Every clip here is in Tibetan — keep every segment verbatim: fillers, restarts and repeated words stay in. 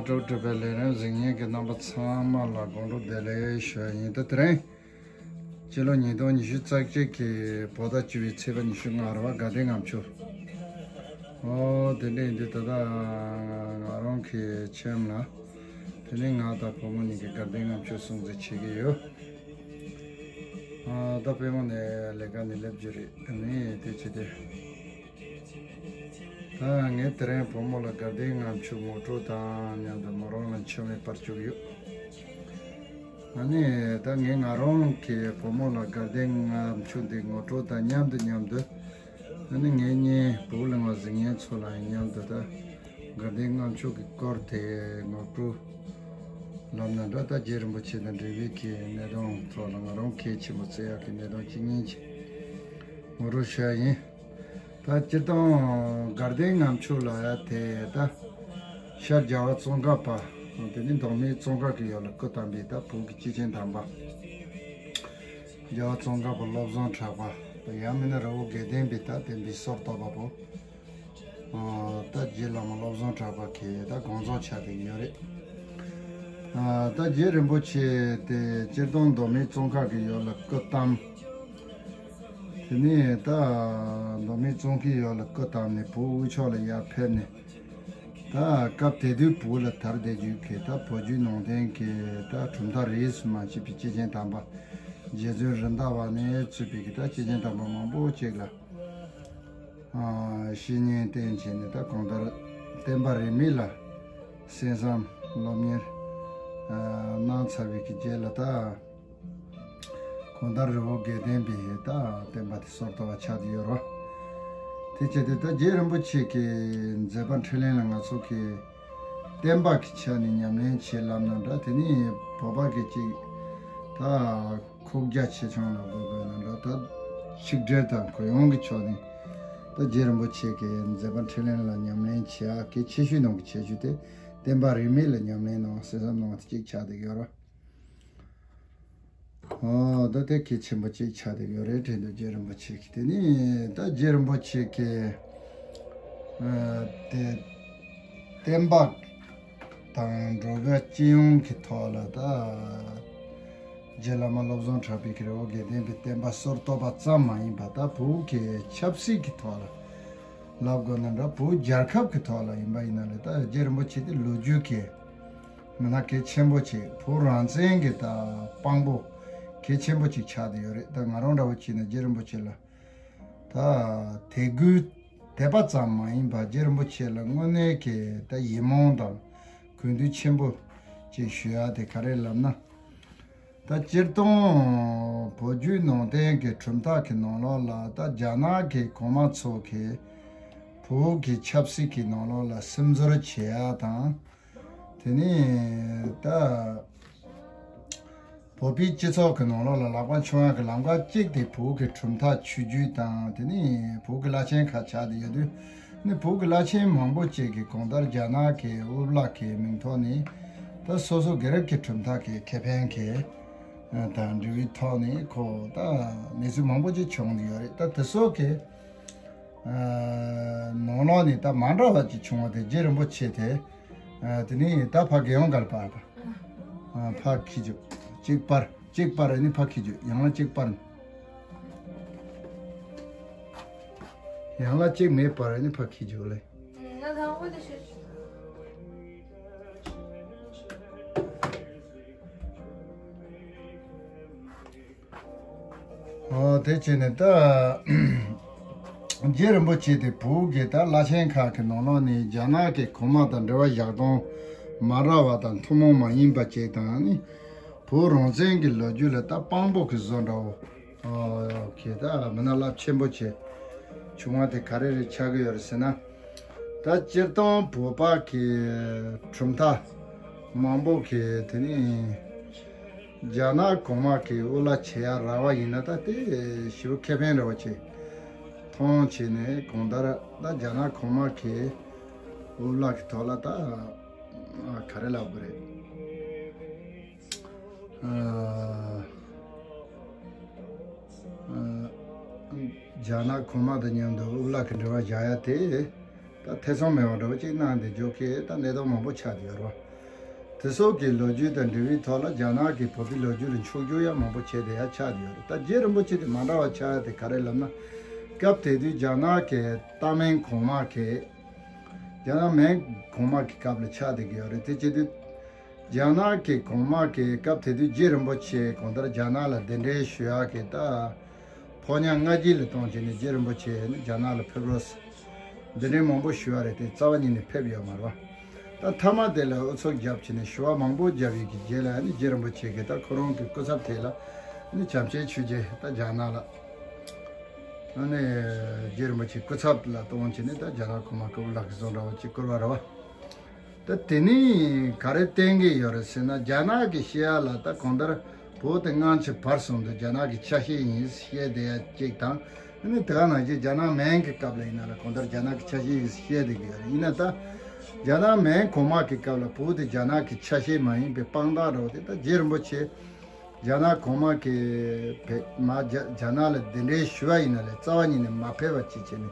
སྤྲོ་སྤྲོ་བའི་ལས་རིམ་གཟིགས་མཁན་གྱི་རྣམ་པ་ཚང་མ་ལ་དགོང་དྲོ་བདེ་ལེགས་ཞུ་ཡ་ཡིན། ད་དེ་རིང་སྤྱི་ལོ་ཉིས་སྟོང་ཉི་ཤུ་རྩ་གཅིག་གི་བོད་ཟླ་བཅུ་པའི་ཚེས་པ་ཉི་ཤུ་ལྔ་རེད་པ། དགའ་ལྡན་ལྔ་མཆོད། ཨོ་དེ་འདྲ་ཡིན་དུས་ད་ལྟ་ང་རང་གི་ཁྱིམ་ལ་དེ་ནས་ང་དང་བུ་མོ་གཉིས་ཀྱིས་དགའ་ལྡན་ལྔ་མཆོད་སྲུང་བརྩི་བྱེད་ཀྱི་ཡོད། ཨ་ད་དཔེ་མ་ནས་ལས་ཀ་ནས་སླེབས་རྒྱུ་རེད། ཨ་ནི་དེ་བྱས་ཏེ། ད་ངས་དེ་རིང་བུ་མོ་ལ་དགའ་ལྡན་ལྔ་མཆོད་ངོ་སྤྲོད་དང་མཉམ་དུ་མོ་རང་ལ་མཆོད་མེ་སྤར་བཅུག་ཡོད། ཨ་ནི་ད་ངས་ང་རང་གི་བུ་མོ་ལ་དགའ་ལྡན་ལྔ་མཆོད་འདི་ངོ་སྤྲོད་དང་མཉམ་དུ་མཉམ་དུ། ཨ་ནི་ངེད་གཉིས་བོད་ལ་ང་གཟིགས་མཁན་ཚོ་ལ་མཉམ་དུ་ད་དགའ་ལྡན་ལྔ་མཆོད་ཀྱི་སྐོར་དེ་ངོ་སྤྲོད་ལབ་ན་འདྲ། ད་རྗེ་རིན་པོ་ཆེ་དང་འབྲེལ་བའི་གི་གནད་དོན་ཐོག་ལ་ང་རང་གལ་ཆེན་པོ་བརྩི་ཡག་གི་གནད་དོན་གཅིག་གཉིས་ཅིག་ངོ་སྤྲོད་ཞུ་ཡ་ཡིན། ད་སྤྱིར་བཏང་དགའ་ལྡན་ལྔ་མཆོད་ལབ་ཡ་དེ་ད་ཤར་རྒྱལ་བ་ཙོང་ཁ་པ་དེ་ནི་མདོ་སྨད་ཙོང་ཁ་གི་ཡུལ་ལ་སྐུ་བལྟམས་པའི་ད་བོད་ཀྱི་སྐྱེས་ཆེན་དམ་པ། རྒྱལ་བ་ཙོང་ཁ་པ་བློ་བཟང་གྲགས་པ་དང་ཡང་མིན་ན་རི་བོ་དགེ་ལྡན་པའི་ད་བསྟན་པའི་སྲོལ་གཏོད་པ་པོ། ཨ་ད་རྗེ་བླ་མ་བློ་བཟང་གྲགས་པ་གི་ད་དགོངས་རྫོགས་ཆགས་བསྡད་ཀྱི་ཡོད་རེད། ཨ་ད་རྗེ་རིན་པོ་ཆེ་དེ་སྤྱིར་བཏང་མདོ་སྨད་ཙོང་ཁ་གི་ཡུལ་ལ་སྐུ་བལྟམས། དེ་ནས་ད་མདོ་སྨད་ཙོང་ཁའི་ཡུལ་ལ་སྐུ་བལྟམས་ནས་བོད་དབུས་ཕྱོགས་ལ་ཡར་ཕེབས་ནས། ད་སྐབས་དེ་དུས་བོད་ལ་དར་བསྡད་རྒྱུ་གི་ད་བོད་བརྒྱུད་ནང་བསྟན་གྱི་ད་གྲུབ་མཐའ་རིས་སུ་མ་ཆད་པའི་སྐྱེས་ཆེན་དམ་པ་རྗེ་བཙུན་རེད་མདའ་བ་ནས་གཙོས་པའི་གི་ད་སྐྱེས་ཆེན་དམ་པ་མང་པོ་ཅིག་ལ་ཨ་བཤེས་གཉེན་བསྟེན་བྱས་ནས་ད་གང་ལྟར་བསྟན་པ་རིས་མེད་ལ་གསན་བསམ་སློབ་གཉེར་ཨ་གནང་ཚར་བའི་གི་རྗེས་ལ་ད། གང་ལྟར་རི་བོ་དགེ་ལྡན་པའི་ད་བསྟན་པ་དེ་སྲོལ་གཏོད་པ་ཆགས་ཀྱི་ཡོད་རེད། དེ་བྱས་ཏེ་ད་རྗེ་རིན་པོ་ཆེ་གི་མཛད་པ་འཕྲིན་ལས་ལ་ང་ཚོ་གི་བསྟན་པ་གི་ཆ་ནས་ཉམས་ལེན་བྱེད་ལབ་ན་འདྲ། དེ་ནི་བོད་པ་གི་ཅིག་ད་ཁོག་རྒྱ་ཆེ་ཆུང་ལ་དགོས་དགོས་ན་འདྲ། ད་ཆིག་སྒྲིལ་དང་གུ་ཡངས་ཀྱི་ཕྱོགས་ནས་ད་རྗེ་རིན་པོ་ཆེ་གི་མཛད་པ་འཕྲིན་ལས་ལ་ཉམས་ལེན་བྱེད་ཡག་གི་ཆེ་ཤོས་ནང་གི་ཆེ་ཤོས་དེ་བསྟན་པ་རིས་མེད་ལ་ཉམས་ལེན་གནང་གསན་བསམ་གནང་བ་དེ་གཅིག་ཆགས་བསྡད་ཀྱི་ཡོད་རེད། ཨོ་ད་དེ་གལ་ཆེན་པོ་གཅིག་ཆགས་བསྡད་ཡོད་རེད་དྲན་འདུག་རྗེ་རིན་པོ་ཆེ་གིས། དེ་ནི་ད་རྗེ་རིན་པོ་ཆེ་གིས་ཨ་དེ་བསྟན་པ་དང་འགྲོ་བ་སྤྱི་ཡོངས་ཀྱི་ཐོག་ལ་ད་རྗེ་བླ་མ་བློ་བཟང་གྲགས་པའི་གི་རི་བོ་དགེ་ལྡན་པའི་བསྟན་པ་སྲོལ་གཏོད་པ་ཙམ་མ་ཡིན་པ་ད་བོད་ཀྱི་ཆབ་སྲིད་ཀྱི་ཐོག་ལ་ལབ་དགོས་ན་འདྲ། བོད་རྒྱལ་ཁབ་ཀྱི་ཐོག་ལ་ཡིན་པ་ཡིན་ན་ལས་ད་རྗེ་རིན་པོ་ཆེ་དེ་ལོ་རྒྱུས་ཀྱི་མི་སྣ་གལ་ཆེན་པོ་ཅིག་བོད་རང་བཙན་གྱི་ད་དཔང་པོ་གལ་ཆེན་པོ་ཅིག་ཆགས་བསྡད་ཡོད་རེད། ད་ང་རང་འདྲ་བོ་བྱས་ན་རྗེ་རིན་པོ་ཆེ་ལ་ད་དད་གུས་དད་པ་ཙམ་མ་ཡིན་པར་རྗེ་རིན་པོ་ཆེ་ལ་དངོས་གནས་ཀྱི་ད་ཡིད་སྨོན་དང་གུས་འདུད་ཆེན་པོ་ཅིག་ཞུ་ཡ་དེ་ག་རེ་ལབ་ན། ད་སྤྱིར་བཏང་བོད་བརྒྱུད་ནང་བསྟན་གྱི་གྲུབ་མཐའ་གི་ནང་ལོགས་ལ་ད་རྒྱ་ནག་གི་གོང་མ་ཚོ་གིས་བོད་ཀྱི་ཆབ་སྲིད་ཀྱི་ནང་ལོགས་ལ་སིམ་འཛུལ་བྱེད་ཡ་དང་། དེ་ནས་ད་བོད་པའི་སྤྱི་ཚོགས་ཀྱི་ནང་ལོགས་ལ་ལག་པ་མཆོང་ཡག་གི་ལམ་ཁ་གཅིག་དེ་བོད་ཀྱི་གྲུབ་མཐའ་ཆོས་བརྒྱུད་དང་དེ་ནས་བོད་ཀྱི་བླ་ཆེན་ཁག་ཆགས་བསྡད་ཡོད་དུས། ནི་བོད་ཀྱི་བླ་ཆེན་མང་པོ་ཅིག་གིས་གང་ལྟར་རྒྱ་ནག་གི་དབུ་བླ་གི་མིང་ཐོག་ནས་ད་སོ་སོ་སྒེར་གྱི་གྲུབ་མཐའ་གི་ཁེ་ཕན་གྱི་དང་འབྲེལ་བའི་ཐོག་ནས་ཁོ་ད་གནས་ཚུལ་མང་པོ་ཅིག་བྱུང་ཡོད་རེད། ད་དེ་སོགས་ཀྱི་ནང་ལོགས་ནས་ད་མ་འདྲ་བ་ཅིག་བྱུང་བ་དེ་རྗེ་རིན་པོ་ཆེ་དེ་དེ་ནས་ད་ཕ་རྒན་ཡོང་གར་པར་ད་ཕ་ཁྱི་ཇུ་གཅིག་པར་གཅིག་པར་ནི་ཕ་ཁྱི་ཇུ་ཡང་ལ་གཅིག་པར། ཡང་ལ་གཅིག་མེད་པར་ནི་ཕ་ཁྱི་ཇུ་ལེ། ཨོ་དེ་བྱས་ནས་ད་རྗེ་རིན་པོ་ཆེ་དེ་བོད་ཀྱི་ད་བླ་ཆེན་ཁག་གི་ནང་ལོགས་ནས་རྒྱ་ནག་གི་གོང་མ་དང་འབྲེལ་བ་བཞག་སྟངས་མ་འདྲ་བ་དང་ཐུན་མོང་མ་ཡིན་པ་ཅིག་དང་ནི། བོད་རང་བཙན་གྱི་ལོ་རྒྱུས་ལ་ད་དཔང་པོ་གི་བཟོ་འདྲ་བོ་གི་ད་མི་སྣ་རླབས་ཆེན་པོ་ཆེ་བྱུང་བ་དེ་ག་རེ་རེད་ཆགས་ཀྱི་ཡོད་རེད་ཟེར་ན། ད་སྤྱིར་བཏང་བོད་པ་གི་གྲུབ་མཐའ་མང་པོ་གི་དེ་ནི་རྒྱ་ནག་གོང་མ་གི་དབུ་བླ་བྱེད་ཡ་རག་པ་ཡིན་ན་ད་དེ་ཞེ་པོ་ཁེ་ཕན་རེད་བ་ཆེ་མཐོང་བྱས་ནས་གང་ལྟར་ད་རྒྱ་ནག་གོང་མ་གི་དབུ་བླ་གི་ཐོག་ལ་ད་ག་རེ་ལབ་དགོས་རེད། ཨ་ཨ་རྒྱ་ནག་གོང་མ་དང་མཉམ་དུ་དབུ་བླ་གི་འབྲེལ་བ་བཞག་ཡ་དེ་ད་ཐེ་ཚོམ་མེད་པ་འདྲ་བོ་ཅིག་གནང་བསྡད་རྒྱུ་གི་ད་གནད་དོན་མང་པོ་ཆགས་བསྡད་ཡོད་རེད་ དེ་སོགས་ཀྱི་ལོ་རྒྱུས་དང་འབྲེལ་བའི་ཐོག་ལ་རྒྱ་ནག་གི་བོད་པའི་ལོ་རྒྱུས་ལ་འཁྱོག་བརྗོད་ཡང་མང་པོ་བྱས་ཏེ་ཡང་ཆགས་ཡོད་རེད། ད་རྗེ་རིན་པོ་ཆེ་དེ་མ་འདྲ་བ་ཆགས་ཡ་དེ་ག་རེ་ལབ་ན། སྐབས་དེ་དུས་རྒྱ་ནག་གི་སྟག་མིང་གོང་མ་གི་རྒྱ་ནག་མིང་གོང་མ་གི་སྐབས་ལ་ཆགས་བསྡད་ཀྱི་ཡོད་རེད། དེ་བྱེད་དུས་རྒྱ་ནག་གི་གོང་མ་གི་སྐབས་དེ་དུས་རྗེ་རིན་པོ་ཆེ་གང་ལྟར་རྒྱ་ནག་ལ་གདན་འདྲེན་ཞུ་ཡག་གི་ད་ཕོ་ཉ་ལྔ་བརྒྱ་ལ་གཏོང་བྱས་ནས་རྗེ་རིན་པོ་ཆེ་ནི་རྒྱ་ནག་ལ་ཕེབས་རོགས། འདི་འདྲའི་མང་པོ་ཞུ་བ་རེད་དེ་རྩ་བ་ཉིད་ནས་ཕེབས་ཡོད་མ་རེད་བ། ད་མཐའ་མ་དེ་ལ་ཨུ་ཚུགས་བརྒྱབ་བྱས་ནས་ཞུ་བ་མང་པོ་བརྒྱབ་ཡོད་ཀྱི་རྗེས་ལ་ནི་རྗེ་རིན་པོ་ཆེ་གིས་ད་ཁོ་རང་གི་སྐུ་ཚབ་དེ་ལ་ནི་བྱམས་ཆེན་ཆོས་རྗེ་ད་རྒྱ་ནག་ལ་ཨ་ནི་རྗེ་རིན་པོ་ཆེ་སྐུ་ཚབ་ལ་གཏོང་བྱས་ནས་ད་རྒྱ་ནག་གོང་མ་སྐུ་ལག་གི་བཟོ་འདྲ་བ་ཅིག་བསྐུར་བ་རེད་བ། ད་དེ་ནི་ག་རེ་བསྟན་གྱི་ཡོད་རེད་ཟེར་ན་རྒྱ་ནག་གི་བཤད་ཡ་ལ་ད་གང་ལྟར་བོད་དེ་སྔ་ཕྱི་བར་གསུམ་དུ་རྒྱ་ནག་གི་ཆ་ཤས་ཡིན་བཤད་བསྡད་ཡ་གཅིག་དང་། ཨ་ནི་དེ་ག་ནང་བཞིན་རྒྱ་ནག་མིང་གི་སྐབས་ལ་ཡིན་ན་ལ་གང་ལྟར་རྒྱ་ནག་གི་ཆ་ཤས་ཡིན་བཤད་བསྡད་ཀྱི་ཡོད་རེད། ཡིན་ན་ད་རྒྱ་ནག་མིང་གོང་མ་གི་སྐབས་ལ་བོད་དེ་རྒྱ་ནག་གི་ཆ་ཤས་མ་ཡིན་པའི་དཔང་རྟགས་འདྲ་བོ་དེ་ད་རྗེ་རིན་པོ་ཆེ་རྒྱ་ནག་གོང་མ་གི་བེ་མ་རྒྱ་རྒྱ་ནག་ལ་གདན་འདྲེན་ཞུ་བ་ཡིན་ན་ལས་རྩ་བ་ཉིད་ནས་མ་ཕེབས་པ་ཅིག་བྱས་ནས།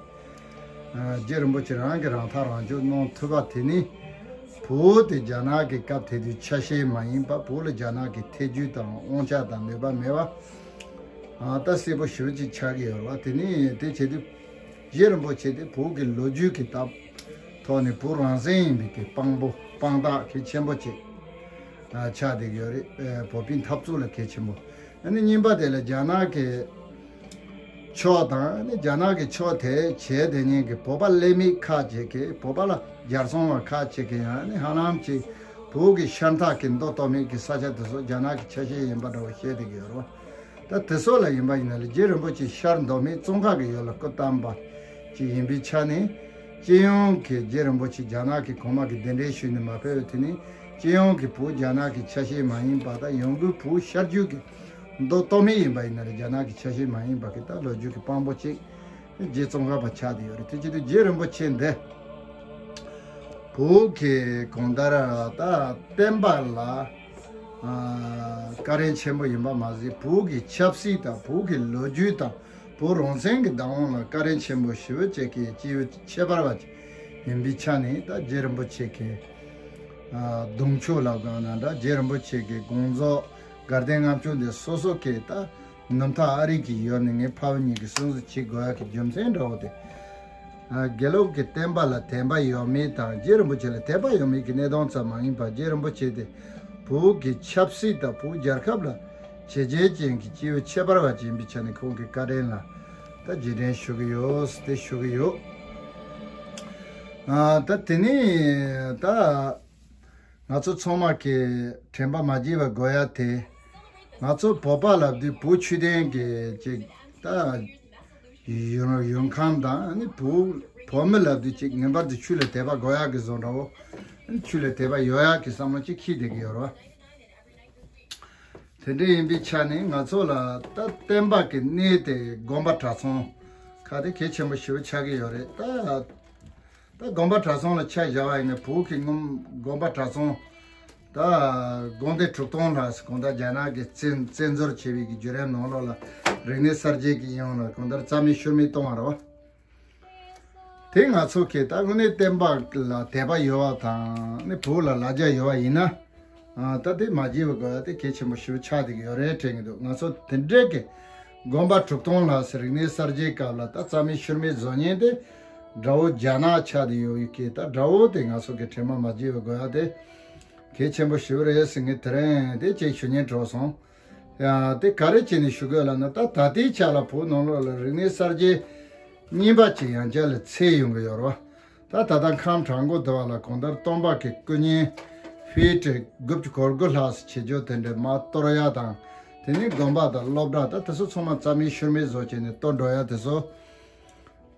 ཨ་རྗེ་རིན་པོ་ཆེ་རང་གིས་རང་ཐག་རང་གཅོད་གནང་ཐུབ་པ་དེ་ནི་བོད་དེ་རྒྱ་ནག་གི་སྐབས་དེ་དུས་ཆ་ཤས་མ་ཡིན་པ་བོད་ལ་རྒྱ་ནག་གི་ཐེ་ཇུས་དང་དབང་ཆ་དང་ནུས་པ་མེད་པ་ཨ་ད་གསལ་པོ་ཞེ་པོ་ཅིག་ཆགས་ཀྱི་ཡོད་རེད་བ། དེ་ནི་དེ་བྱེད་དུས་རྗེ་རིན་པོ་ཆེ་དེ་བོད་ཀྱི་ལོ་རྒྱུས་ཀྱི་སྟབས་ཐོག་ནས་བོད་རང་བཙན་ཡིན་པའི་གི་དཔང་པོ་དཔང་རྟགས་གལ་ཆེན་པོ་ཅིག་ཨ་ཆགས་བསྡད་ཀྱི་ཡོད་རེད། ཨ་བོད་པའི་འཐབ་རྩོད་ལ་གལ་ཆེན་པོ། ཨ་ནི་གཉིས་པ་དེ་ལ་རྒྱ་ནག་གི་ཕྱོགས་དང་ཨ་ནི་རྒྱ་ནག་གི་ཕྱོགས་དེ་བྱས་དེ་ཉིད་ཀྱི་བོད་པ་ལས་མེད་ཁག་ཅིག་གིས་བོད་པ་ལ་སྦྱར་སོང་བ་ཁག་ཅིག་གིས་ཡང་ཨ་ནི་ཧ་ལམ་ཅིག་བོད་ཀྱི་ཤར་མཐའ་གི་མདོ་སྟོད་སྨད་ཀྱི་ས་ཆ་དེ་ཚོ་རྒྱ་ནག་གི་ཆ་ཤས་ཡིན་པ་འདྲ་བོ་བཤད་བསྡད་ཀྱི་ཡོད་རེད་བ། ད་དེ་སོགས་ལ་ཡིན་པ་ཡིན་ན་ལ་རྗེ་རིན་པོ་ཆེ་ཤར་མདོ་སྨད་ཙོང་ཁ་གི་ཡུལ་ལ་སྐུ་བལྟམས་པ་ཅིག་ཡིན་པའི་ཆ་ནས་སྤྱི་ཡོངས་ཀྱི་རྗེ་རིན་པོ་ཆེ་རྒྱ་ནག་གི་གོང་མ་གི་གདན་འདྲེན་ཞུས་ནས་མ་ཕེབས་པའི་དེ་ནི་སྤྱི་ཡོངས་ཀྱི་བོད་རྒྱ་ནག་གི་ཆ་ཤས་མ་ཡིན་པ་དང་ཡོང་སྒོའི་བོད་ཤར་རྒྱུད་ཀྱི་མདོ་སྟོད་སྨད་ཡིན་པ་ཡིན་ན་ལ་རྒྱ་ནག་གི་ཆ་ཤས་མ་ཡིན་པ་གི་ད་ལོ་རྒྱུས་ཀྱི་དཔང་པོ་ཅིག་རྗེ་ཙོང་ཁ་པ་ཆགས་བསྡད་ཡོད་རེད། དེ་བྱེད་དུས་རྗེ་རིན་པོ་ཆེ་འདི་བོད་ཀྱི་གང་ལྟར་ད་བསྟན་པ་ལ་ཨ་བཀའ་དྲིན་ཆེན་པོ་ཡིན་པ་མ་ཟད་བོད་ཀྱི་ཆབ་སྲིད་དང་བོད་ཀྱི་ལོ་རྒྱུས་དང་བོད་རང་བཙན་གྱི་བདག་དབང་ལ་བཀའ་དྲིན་ཆེན་པོ་ཞེ་པོ་ཅིག་གི་སྐྱེས་བུ་ཁྱད་པར་བ་ཅིག་ཡིན་པའི་ཆ་ནས་ད་རྗེ་རིན་པོ་ཆེ་གི་ཨ་གདུང་མཆོག་ལབ་དགོས་ན་འདྲ། རྗེ་རིན་པོ་ཆེ་གི་དགོངས་རྫོགས་དགའ་ལྡན་ལྔ་བཅུ་འདི་སོ་སོ་གི་ད་ནུབ་མཐའ་ཨ་རི་གི་ཡུལ་ནས་ངའི་ཕ་བུ་གཉིས་ཀྱི་སྲུང་བརྩི་བྱེད་དགོས་ཡ་གི་རྒྱུ་མཚན་འདྲ་བོ་དེ། ཨ་དགེ་ལུགས་ཀྱི་བསྟན་པ་ལ་དད་པ་ཡོད་མེད་དང་རྗེ་རིན་པོ་ཆེ་ལ་དད་པ་ཡོད་མེད་ཀྱི་གནས་སྟངས་ཙམ་མ་ཡིན་པར་རྗེ་རིན་པོ་ཆེ་དེ་བོད་ཀྱི་ཆབ་སྲིད་དང་བོད་རྒྱལ་ཁབ་ལ་བྱས་རྗེས་ཅན་གྱི་སྐྱེས་བུ་ཁྱད་པར་བ་ཅིག་ཡིན་པའི་ཆ་ནས་ཁོང་གི་བཀའ་དྲིན་ལ་ད་རྗེས་དྲན་ཞུ་གི་ཡོད་དེ་ཞུ་གི་ཡོད། ཨ་ད་དེ་ནས་ད། ང་ཚོ་ཚང་མ་གི་དྲན་པ་མ་བརྗེད་པ་དགོས་ཡ་དེ། ང་ཚོ་བོད་པ་ལབ་དུས་བོད་ཆོས་ལྡན་གི་ཅིག་ད་ཡོང་ཡོང་ཁམས་དང་ཨ་ནི་བོད་བོད་མི་ལབ་དུས་ཅིག་ངེས་པར་དུ་ཆོས་ལ་དད་པ་དགོས་ཡ་གི་བཟོ་འདྲ་བོ། ཨ་ནི་ཆོས་ལ་དད་པ་ཡོད་ཡ་གི་བསམ་བློ་ཅིག་འཁྱེར་བསྡད་ཀྱི་ཡོད་རེད་བ། དེ་འདྲ་ཡིན་པའི་ཆ་ནས་ང་ཚོ་ལ་ད་བསྟན་པ་གི་གནས་དེ་དགོན་པ་གྲྭ་ཚང་ཁག་དེ་གལ་ཆེན་པོ་ཞེ་པོ་ཆགས་ཀྱི་ཡོད་རེད་ད། ད་དགོན་པ་གྲྭ་ཚང་ལ་ཆ་བཞག་པ་ཡིན་ན་བོད་ཀྱི་སྔོན་དགོན་པ་གྲྭ་ཚང་ད་དགོན་སྡེ་དྲུག་སྟོང་ལྷག་ཙམ་གང་ལྟར་རྒྱ་ནག་གིས་བཙན་བཙན་འཛུལ་བྱས་པའི་གི་བརྒྱུད་རིམ་ནང་ལོགས་ལ་རིག་གནས་གསར་བརྗེ་གི་ཡོང་ལ་གང་ལྟར་རྩ་མེད་ཤུར་མེད་གཏོང་བ་རེད་བ། དེ་ང་ཚོ་གིས་ད་དངོས་གནས་བསྟན་པ་ལ་དད་པ་ཡོད་པ་དང་ནི་བོད་ལ་ལ་རྒྱ་ཡོད་པ་ཡིན་ན། ཨ་ད་དེ་མ་བརྗེད་པ་དགོས་ཡ་དེ་གལ་ཆེན་པོ་ཞེ་པོ་ཆགས་བསྡད་ཀྱི་ཡོད་རེད་དྲན་གྱི་འདུག་ང་ཚོ་དེ་འདྲའི་གི་དགོན་པ་དྲུག་སྟོང་ལྷག་ཙམ་རིག་གནས་གསར་བརྗེའི་སྐབས་ལ་ད་རྩ་མེད་ཤུར་མེད་བཟོ་མཁན་དེ་དགྲ་བོ་རྒྱ་ནག་ཆགས་བསྡད་ཡོད་ཡོད་ཀྱི་ད་དགྲ་བོ་དེ་ང་ཚོ་གི་དྲན་པ་མ་བརྗེད་པ་དགོས་ཡ་དེ་གལ་ཆེན་པོ་ཞེ་པོ་རེད་ཟེར་ངས་དེ་རིང་དེ་ཅིག་ཞུ་སྙིང་བྲོ་སོང་། ཡང་དེ་ག་རེ་བྱས་ནས་ཞུ་དགོས་ལབ་ན་ད་ད་ལྟའི་ཆ་ལ་བོད་ནང་ལོགས་ལ་རིག་གནས་གསར་བརྗེ་རྙིང་པ་ཅིག་ཡང་བསྐྱར་ལ་འཚོལ་ཡོང་གི་ཡོད་རེད་བ། ད་ད་ལྟ་ཁམས་བྲག་འགོ་དེ་བ་ལ་གང་ལྟར་སྟོན་པ་གི་སྐུ་བརྙན་ཧྥེ་ཀྲི་དགུ་བཅུ་གོ་དགུ་ལྷག་ཙམ་བྱེད་རྒྱུ་དེ་འདྲ་མར་གཏོར་ཡ་དང་དེ་ནས་དགོན་པ་དང་སློབ་གྲྭ་ད་དེ་ཚོ་ཚང་མ་རྩ་མེད་ཤུར་མེད་བཟོ་བྱས་ནས་གཏོར་འགྲོ་ཡ་དེ་ཚོ།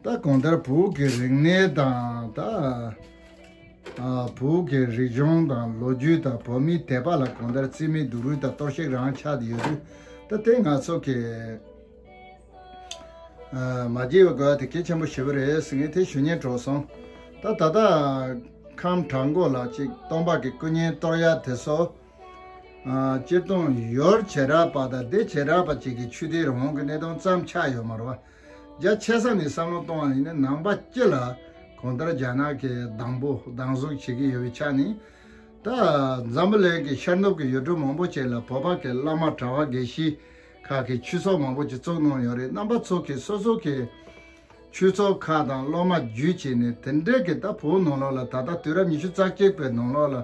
ད་གང་ལྟར་བོད་ཀྱི་རིག་གནས་དང་ད་ཨ་བོད་ཀྱི་རིག་གཞུང་དང་ལོ་རྒྱུས་དང་བོད་མིའི་དད་པ་ལ་གང་ལྟར་རྩིས་མེད་སྡུག་རུས་དང་གཏོར་བཤིག་རང་ཆགས་ཡོད་དུས་ད་དེ་ང་ཚོ་གི་ཨ་མ་བརྗེད་པ་དགོས་ཡ་དེ་གལ་ཆེན་པོ་ཞེ་པོ་རེད་ཟེར་ངས་དེ་ཞུ་སྙིང་བྲོ་སོང་། ད་ད་ལྟ་ཁམས་བྲག་འགོ་ལ་ཅིག་སྟོན་པ་གི་སྐུ་བརྙན་གཏོར་ཡ་དེ་ཚོ་ཨ་སྤྱིར་བཏང་ཡུལ་བྱེ་བྲག་པ་དང་སྡེ་བྱེ་བྲག་པ་ཅིག་གི་ཆོས་དད་རང་དབང་གི་གནས་སྟངས་ཙམ་ཆགས་ཡོད་མ་རེད་བ། རྒྱ་ཆེ་ས་ནས་བསམ་བློ་གཏོང་བ་ཡིན་ན་ནང་པ་སྤྱི་ལ་གང་ལྟར་རྒྱ་ནག་གིས་སྡང་པོ་སྡང་ཟུག་བྱེད་ཀྱི་ཡོད་པའི་ཆ་ནས། ད་འཛམ་བུ་གླིང་གི་ཤར་ནུབ་ཀྱི་ཡུལ་གྲུ་མང་པོ་ཅིག་ལ་བོད་པ་གི་བླ་མ་གྲྭ་བ་དགེ་བཤེས་ཁག་གིས་ཆོས་ཚོགས་མང་པོ་ཅིག་བཙུགས་གནང་ཡོད་རེད། རྣམ་པ་ཚོ་གིས་སོ་སོ་གི་ཆོས་ཚོགས་ཁག་དང་སློབ་མ་བརྒྱུད་བྱས་ནས་དེ་འདྲའི་གི་ད་བོད་ནང་ལོགས་ལ་ད་ལྟ་དུས་རབས་ཉི་ཤུ་རྩ་གཅིག་པའི་ནང་ལོགས་ལ་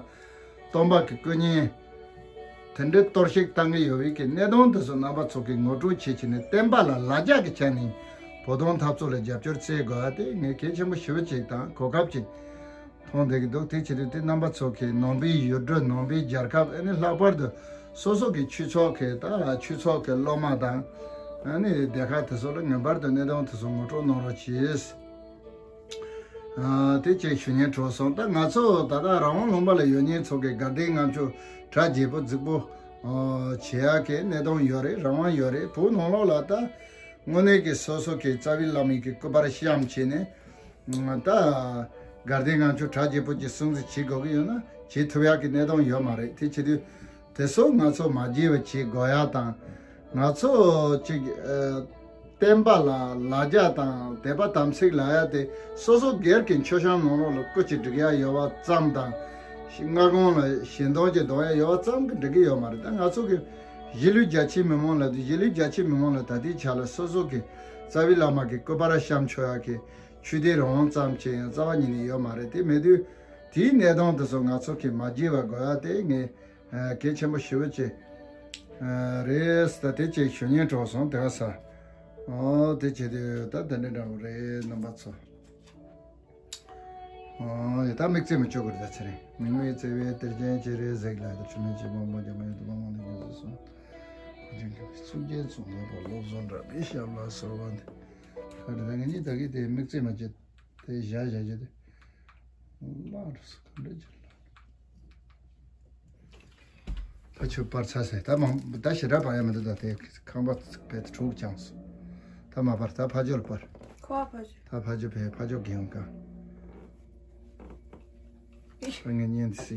སྟོན་པ་གི་སྐུ་བརྙན་དེ་འདྲའི་གཏོར་བཤིག་བཏང་གི་ཡོད་པའི་གི་གནད་དོན་དེ་ཚོ་རྣམ་པ་ཚོ་གིས་ངོ་སྤྲོད་བྱེད་བྱས་ནས་བསྟན་པ་ལ་ལ་རྒྱ་གི་ཆ་ནས་བོད་དོན་འཐབ་རྩོད་ལ་རྒྱབ་སྐྱོར་བྱེད་དགོས་པ་དེ་ངས་གལ་ཆེན་པོ་ཞེ་པོ་ཅིག་དང་གོ་སྐབས་ཅིག་མཐོང་བསྡད་ཀྱི་འདུག་དེ་བྱེད་དུས་དེ་རྣམ་པ་ཚོ་གིས་ནང་པའི་ཡུལ་གྲུ་ནང་པའི་རྒྱལ་ཁབ་ཨ་ནི་ལྷག་པར་དུ་སོ་སོ་གི་ཆོས་ཚོགས་ཀྱི་ད་ཆོས་ཚོགས་ཀྱི་སློབ་མ་དང་ཨ་ནི་སྡེ་ཁག་དེ་ཚོ་ལ་ངེས་པར་དུ་གནད་དོན་དེ་ཚོ་ངོ་སྤྲོད་གནང་རོགས་གྱིས། ཨ་དེ་གཅིག་ཞུ་སྙིང་བྲོ་སོང་། ད་ང་ཚོ་ད་ལྟ་རང་དབང་ལུང་པ་ལ་ཡོད་མཁན་ཚོ་གི་དགའ་ལྡན་ལྔ་མཆོད་གྲ་རྒྱས་པོ་རྫིག་པོ་ཨ་བྱེད་ཡག་གི་གནད་དོན་ཡོད་རེད། རང་དབང་ཡོད་རེད། བོད་ནང་ལོགས་ལ་ད་དངོས་གནས་ཀྱི་སོ་སོ་གི་རྩ་བའི་བླ་མའི་གི་སྐུ་པར་བཤམས་བྱས་ནས། ད་དགའ་ལྡན་ལྔ་མཆོད་གྲ་རྒྱས་པོ་ཅིག་སྲུང་བརྩི་བྱེད་དགོས་ཀྱི་ཡོད་ན་བྱེད་ཐུབ་ཡག་གི་གནད་དོན་ཡོད་མ་རེད། དེ་བྱེད་དུས་དེ་ཚོ་ང་ཚོ་མ་བརྗེད་པ་བྱེད་དགོས་ཡག་དང་། ང་ཚོ་ཅིག་ཨ་བསྟན་པ་ལ་ལ་རྒྱ་དང་དད་པ་དམ་ཚིག་ལབ་ཡག་དེ་སོ་སོ་སྒེར་གྱི་མཆོད་བཤམས་ནང་ལོགས་ལ་སྐུ་ཅིག་སྒྲིག་ཡག་ཡོད་པ་ཙམ་དང་། ཤི་སྔ་དགོང་ལ་ཞལ་འདོན་ཅིག་འདོན་ཡག་ཡོད་པ་ཙམ་གྱིས་འགྲིག་གི་ཡོད་མ་རེད། ད་ང་ཚོ་གི་གཞིས་ལུས་རྒྱ་ཆེའི་མི་མང་ལབ་དུས་གཞིས་ལུས་རྒྱ་ཆེའི་མི་མང་ལ་ད་ལྟའི་ཆ་ལ་སོ་སོ་གི་རྩ་བའི་བླ་མ་གི་སྐུ་པར་བཤམས་ཆོག་ཡག་གི་ཆོས་དད་རང་དབང་ཙམ་ཅིག་ཡང་རྩ་བ་ཉིད་ནས་ཡོད་མ་རེད། དེ་མེད་དུས་དེའི་གནད་དོན་དེ་ཚོ་ང་ཚོ་གིས་མ་བརྗེད་པ་དགོས་ཡ་དེ་ངས་ཨ་གལ་ཆེན་པོ་ཞེ་པོ་ཅིག་ཨ་རེད། ད་དེ་ཅིག་ཞུ་སྙིང་བྲོ་སོང་། དེ་ག་ས་ཨོ་དེ་བྱེད་དུས་ད་དེ་འདྲ་འདྲ་བོ་རེད། རྣམ་པ་ཚོ་ཨོ་ཡ་ད་དམིགས་བརྩེ་མི་བཅོལ་དགོས་རེད། ད་ཚེ་རིང་མིག་མི་བརྩེ་བའི་གཏེར་ཆེན་ཅི་རེད་གཟིགས་ལ། ད་ཆུ་མིན་ཆེན་མོ་མོ་རྒྱ་མ་ཡོད་དུ་མ་མང་ནས་ངེས་སུ་སོང་། ཁོ་ཅན་གྱི་གསུང་རྒྱན་གསུང་ངེས་པ་སློབ་བཟོ་འདྲ་མི་ཞབས་ལ་གསོལ་བ་འདེབས། ཁ་རི་ད་ངེད་གཉིས་ད་གི་དེ་དམིགས་བརྩེ་མ་བྱེད། དེ་བཞག་བཞག་བྱེད་དེ། ལ་རུ་སུ་ག་འདྲ་བྱེད་ལ། ཕ་ཆུ་པར་ཚ་ཟེར་ད་མང་ད་ཞེ་དྲག་པར་ཡ་མི་འདུག་ད་དེ་ཁང་པ་བེད་དྲུག་བཅངས་སོང་། ད་མ་པར་ད་ཕ་ཇོ་ལ་པར། ཁོ་ཨ་ཕ་ཇོ། ད་ཕ་ཇོ་བེད་ཕ་ཇོ་གིན་ཀ་ཨེ། ད་ངེད་གཉིས་འདི་སི།